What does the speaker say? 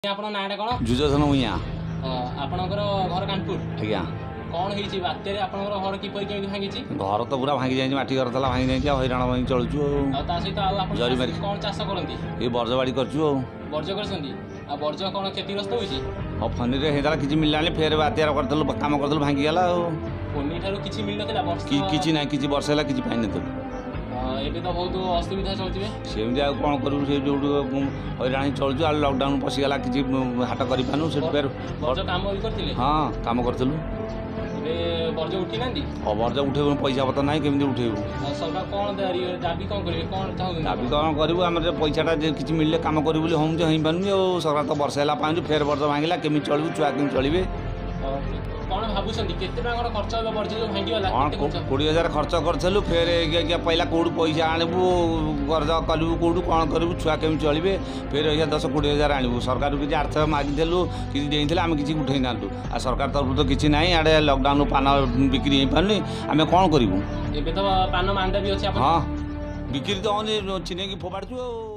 ଆପଣଙ୍କ ନାଁଟା କ'ଣ? ଦୁର୍ଯ୍ୟୋଧନ ଭୂଇଁଆ। ଆପଣଙ୍କର ଘର କାନପୁର? ଆଜ୍ଞା। କ'ଣ ହେଇଛି ବାତ୍ୟାରେ? ଆପଣଙ୍କର ଘର କିପରି କେମିତି ଭାଙ୍ଗିଛି? ଘର ତ ପୁରା ଭାଙ୍ଗି ଯାଇଛି, ମାଟି ଘର ଥିଲା, ଭାଙ୍ଗି ଯାଇଛି ଆଉ ହଇରାଣ ଭାଙ୍ଗି ଚଳୁଛୁ ଆଉ। ଆଉ ତା ସହିତ ଆଉ ଆପଣ ଜରି ମାରି। କ'ଣ ଚାଷ କରନ୍ତି? ଏଇ ବର୍ଜବାଡ଼ି କରିଛୁ ଆଉ। ବର୍ଜ୍ୟ କରିଛନ୍ତି, ଆଉ ବର୍ଜ୍ୟ କ'ଣ କ୍ଷତିଗ୍ରସ୍ତ ହୋଇଛି? ଆଉ ଫନିରେ ହେଇଥିଲା, କିଛି ମିଳିଲାନି। ଫେର ବାତ୍ୟାର କରିଥିଲୁ, କାମ କରିଥିଲୁ, ଭାଙ୍ଗିଗଲା ଆଉ। ଫୋନି ଠାରୁ କିଛି ମିଳିନଥିଲା ବର୍ଷ? କିଛି ନାହିଁ, କିଛି ବର୍ଷ ହେଲା କିଛି ପାଇନଥିଲୁ। ଏବେ ତ ବହୁତ ଅସୁବିଧା ଚଳୁଥିବେ। ସେମିତି ଆଉ କ'ଣ କରିବୁ, ସେ ଯୋଉଠୁ ହଇରାଣ ହେଇ ଚଳୁଛୁ। ଆଉ ଲକଡାଉନ୍ ପଶିଗଲା, କିଛି ହାଟ କରିପାରୁନୁ ସେଠୁ ଫେର। ବର୍ଜ୍ୟ କାମ ବି କରିଥିଲେ? ହଁ, କାମ କରିଥିଲୁ। ଏବେ ବର୍ଜ୍ୟ ଉଠିନାହାନ୍ତି? ଆଉ ବର୍ଜ ଉଠେଇବୁ, ପଇସା ପତ୍ର ନାହିଁ, କେମିତି ଉଠେଇବୁ? ଆଉ ସରକାର କ'ଣ ଦାବି କ'ଣ କରିବେ, କ'ଣ ଚାହୁଁଛନ୍ତି? ଦାବି କ'ଣ କରିବୁ, ଆମର ଯେ ପଇସାଟା ଯେ କିଛି ମିଳିଲେ କାମ କରିବୁ ବୋଲି ହଉଛୁ, ହେଇପାରୁନି। ଆଉ ସରକାର ତ ବର୍ଷ ହେଲା ପାଉଛୁ, ଫେର ବର୍ଷ ଭାଙ୍ଗିଲା, କେମିତି ଚଳିବୁ? ଛୁଆ କେମିତି ଚଳିବେ? କ'ଣ ଭାବୁଛନ୍ତି, କେତେ ଟଙ୍କା କ'ଣ ଖର୍ଚ୍ଚ ହେବ ବର୍ଜ୍ୟ ଯୋଉ ଭାଙ୍ଗିଗଲା? କ'ଣ? କେତେ ଖର୍ଚ୍ଚ? 20,000 ଖର୍ଚ୍ଚ କରିଥିଲୁ। ଫେର ପଇଲା କେଉଁଠୁ ପଇସା ଆଣିବୁ? କରଜ କରିବୁ କେଉଁଠୁ? କ'ଣ କରିବୁ? ଛୁଆ କେମିତି ଚଳିବେ? ଫେର ଏଇଆ 10-20 ହଜାର ଆଣିବୁ। ସରକାରକୁ କିଛି ଆର୍ଥିକ ମାଗିଥିଲୁ, କିଛି ଦେଇଥିଲେ ଆମେ କିଛି ଉଠେଇ ନାହାନ୍ତୁ। ଆଉ ସରକାର ତରଫରୁ ତ କିଛି ନାହିଁ। ଆଡ଼େ ଲକଡାଉନ୍, ପାନ ବିକ୍ରି ହେଇପାରୁନି, ଆମେ କ'ଣ କରିବୁ? ଏବେ ତ ପାନ ମାନ୍ଦା ବି ଅଛି ଆପଣ? ହଁ, ବିକ୍ରି ତ ହେଉନି, ଛିନେଇକି ଫୋପାଡ଼ୁଛୁ ଆଉ।